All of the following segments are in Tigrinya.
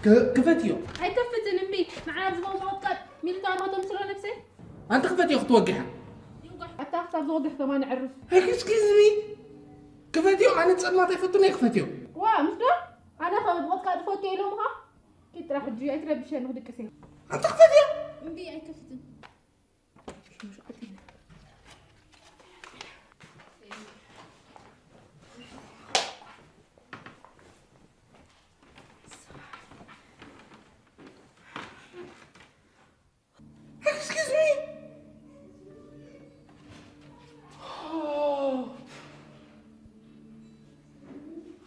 ክፈትዮ። ኣይከፍትን እምቢ። ንዓብ ዝመውት ቀጥቀጥ ሚልካ ሞቶም ስለ ነብሰይ። ኣንቲ ክፈትዮ ክትወግሐ። ኣታ ክሳብ ዝወግሕ ከማን ዕርፍ። Excuse me። ክፈትዮ። ኣነ ጸልማት ኣይፈቱን እየ። ክፈትዮ። ዋ ምስዶ ኣነ ከ ብቆጥቃጥ ፈትዮ ኢሎምኻ። ኪድ ጥራሕ ሕጂ ኣይትረብሸኒ ክድቅስ እየ። ኣንቲ ክፈትዮ። እምቢ ኣይከፍትን። Excuse me.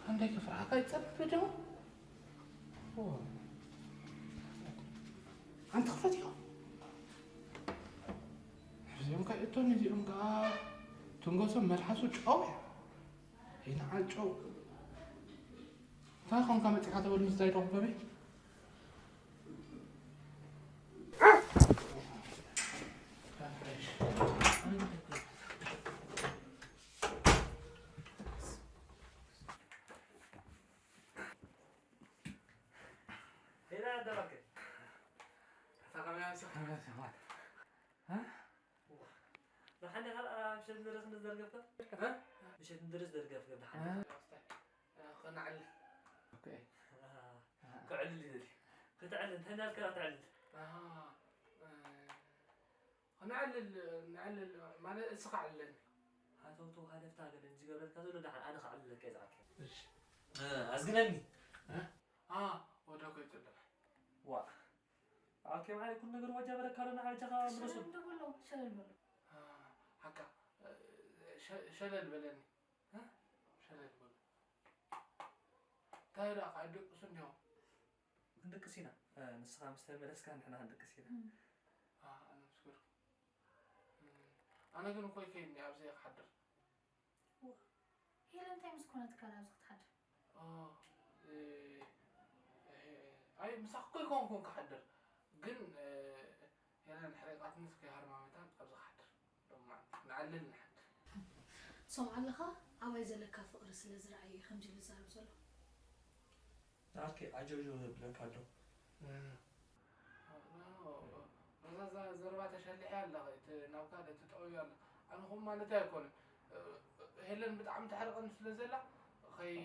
ኣንዳይ ክፍርሓካ ይጸብብ ደሞ ኣንቲ ክፈትዮ። እዚኦም ከ እቶን እዚኦም ከኣ ትንጎሶም መልሓሱ ጨው እያ። ይንዓል ጨው። እንታይ ኾንካ መጺኻ ተበሉኒ ዝታይ ዶ ክበቢ? ሄዳ ኣዳባከ። እታ ካሜራ ንስኻ ካሜራ ንስኻ። እ? ደሓን ዲኻ? ኣብ ሸት ንድረስ ንዘርገፍካ? እ? ምሸት ንድረስ ዘርገፍካ ደሓን ዲኻ? እ፣ ክነዕልል። ኦኬ። ኣሃ። ክዕልል ይደሊ። ክትዕልል፣ እንታይ እንዳልካ ክትዕልል? ኣሃ። እ፣ ክነዕልል፣ ነዕልል ማለት እስኻ ዕልለኒ። ሃተውተው ሃለፍታ ገለ ዝገብረልካ ዘሎ ደሓን ኣነ ክዕልለካ እየ ዝኣክል። እሺ። እ፣ ኣዝግነኒ። እ? ኣ፣ ወደ ኮይ ጽልመ። ዋ። ኣኬ ማዕረ ኩሉ ነገር ወጃ በለካ ኣለና፣ ሓጃኻ ምለሱ። ሸለል በሎ፣ ሸለል በሎ። ኣ፣ ሓቃ፣ ሸ-፣ ሸለል በለኒ። እ? ሸለል በሎ። እንታይ ደኣ፣ ከዓ ይድቅሱ እንዲሆም። ክንድቅስ ኢና። እ፣ ንስኻ ምስ ተመለስካ ንሕና ክንድቅስ ኢና። እ። ኣ፣ ኣነ ምስ ከድኩ። እ፣ ኣነ ግን እኮ ይከይድኒ፣ ኣብዚ እየ ክሓድር። ዋ፣ ሄለን እንታይ ምስ ኮነትካ ኣብዚ ክትሓድር? ኦ፣ እ፣ እ፣ ኣይ፣ ምሳኺ እኮ ኣይኮንኩን ክሓድር። ግን፣ እ፣ ሄለን ሕሪቓትንስ ከይሃርማ መታን ኣብዚ ክሓድር። ሎማዓንቲ ንዓልል ንሓድር። ትሰምዖ ኣለኻ? ኣባይ ዘለካ ፍቕሪ ስለ ዝረኣየ እዩ ከምዚ ኢሉ ዝዛረብ ዘሎ። ንዓኪ ዓጀውጀው ዘብለካ ኣሎ። እ። በዛ ዘ-፣ ዘረባ ተሸሊሐ ኣለኸ፣ እቲ ናብ ካልእ ትጠውዮ ኣለ። ኣነ ኹም ማለተይ ኣይኮነን። እ፣ ሄለን ብጣዕሚ ተሕርቐኒ ስለ ዘላ፣ ኸይ-፣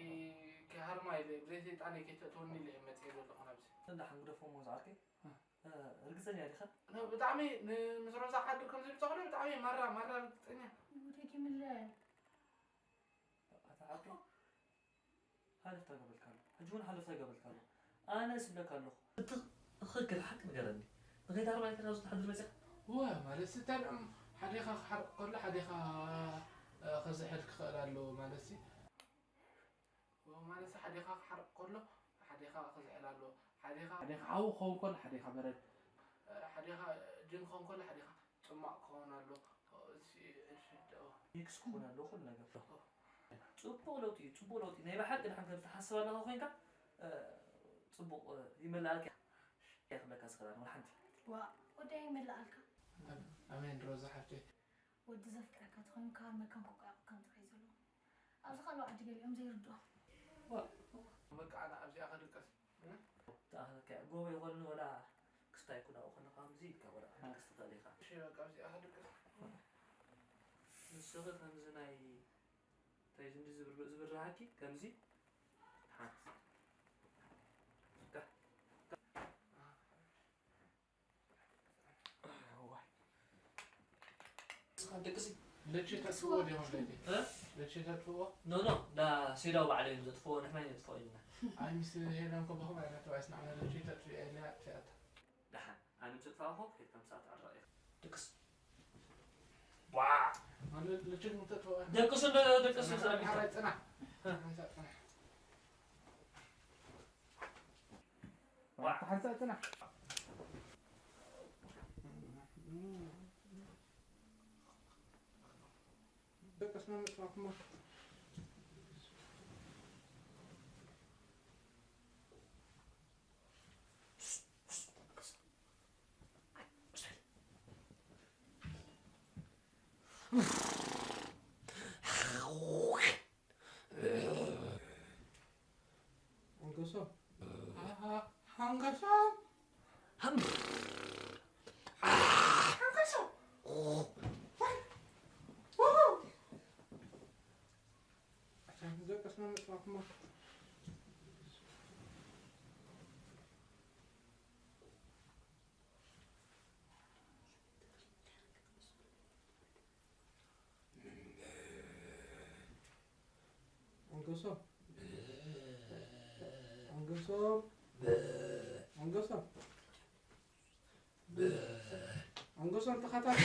ከይሃርማ ኢለ፣ ብዘይ ሰይጣነይ ከይተእትወኒ ኢለ እየ መፅየ ዘለኹ ናብዚ። እንዳ ሓንግደፎ እሞ ዝዓርከይ፣ እ። እ፣ ርግፀኛ ዲኻ? ን-፣ ብጣዕሚ ን-፣ ምስ ሮዛ ክሓድር ከም ዘይብፅሖ ብጣዕሚ ማራ፣ ማራ ርግፀኛ። ደጊምለ። ኣታ ዓርከይ፣ ሃለፍታ ገበልካ ኣሎ። ሕጂ እውን ሃለፍታ ገበልካ ኣሎ። ኣነ ስብለካ ኣለኹ። እቲ ትኽክል ሓቂ ንገረኒ። ንኸይትሃርማ ኢልካ ካብዚ ትሓድር መጺኻ? እወ፣ ማለት ሲ፣ እንታይ ደኣ ሓዴኻ ክሓርቕ ከሎ ሓዴኻ፣ እ፣ ክዝሕል ክኽእል ኣለዎ ማለት ሲ። እወ፣ ማለት ሲ፣ ሓዴኻ ክሓርቕ ከሎ ሓዴኻ ክዝሕል ኣለዎ። ሓዴኻ፣ ሓዴኻ ሓዊ ክኸውን ከሎ ሓዴኻ በረድ፣ እ፣ ሓዴኻ ጅን ክኸውን ከሎ ሓዴኻ ጽማቕ ክኸውን ኣለዎ። እሺ፣ እሺ፣ ደው። ሚክስ ክኾን ኣለዎ ኩሉ ነገር። ጽቡቕ ለውጢ እዩ፣ ጽቡቕ ለውጢ። ናይ ብሓቂ ድሓን ከም ትሓስብ ኣለኻ ኮይንካ፣ እ፣ ጽቡቕ፣ እ፣ ይመልኣልካ እየ ክብለካ ዝኽእል ኣነ፣ ወላ ሓንቲ። ዋእ፣ ወደይ ይመልኣልካ። ኣም-፣ ኣሜን ሮዛ ሓፍተይ። ወዲ ዘፍቅረካ ተኾይኑ ካብ መካን ኮቃ ከም ጥራይ ዘለዎ። ኣብዚ ካልኦ ዓዲ ገሊኦም ዘይርድኦም። ዋእ። በቃ ኣነ ኣብዚኣ ክድቅስ። እ? ተኣኸካ ጎበ ይኾን ወላ ክስታይ ኩዳ ይኾን ከምዚ ኢልካ ወላ ክድቅስ ትኽእል ኢኻ። እሺ፣ በቃ ኣብዚኣ ክድቅስ። ንስኺ ከምዚ ናይ እንታይ እንዲ ዝብር-፣ ዝብርሃኪ ከምዚ። ሓ። ካ-፣ ካ-፣ እዋይ። ንስኻ ደቅሲ? ለቺ ተጥፍዎ ዲኹም ለይቲ? እ? ለቺ ተጥፍዎ? ኖ፣ ኖ፣ ዳ ሴዳው ባዕሉ እዮም ዘጥፍዎ፣ ንሕና ነጥፍኦ ኢልና። ኣይ፣ ምስ ሄለን ከበኹም ኣይነት ተባይስና፣ ኣነ ለቺ ተጥፍኦ ኢለ ኣጥፊኣታ። ደሓን፣ ኣነ ምስ ኣጥፋእኹ፣ ከይድካ ምሳኣ ትዕረቕ ኢኻ። ደቅስ። ዋ! ኣነ ለቺ ተጥፍዎ። ደቅሱ፣ ደ-፣ ደቅሱ፣ ኣነ ሰላም ሓራይ ጽናሕ። እ። ሓንሳእ ጽናሕ። ዋ! ሓንሳእ ጽናሕ። ደቅስና ምጥፋእኩሞ። ኣንገሶ። ኣንገሶ ኣንገሶ ኣንገሶ ኣንገሶ ተኸታተል።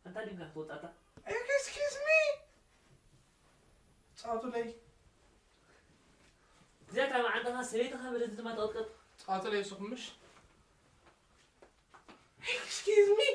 ኣንታ ድንካ ትወጣታ። Excuse me። ጻቱለይ። እዚኣ ካብ ዓንዳኻ ሰበይትኻ በለዚ ድማ ተቐጥቀጥ። ጻቱለይ ስኹምሽ። Excuse me።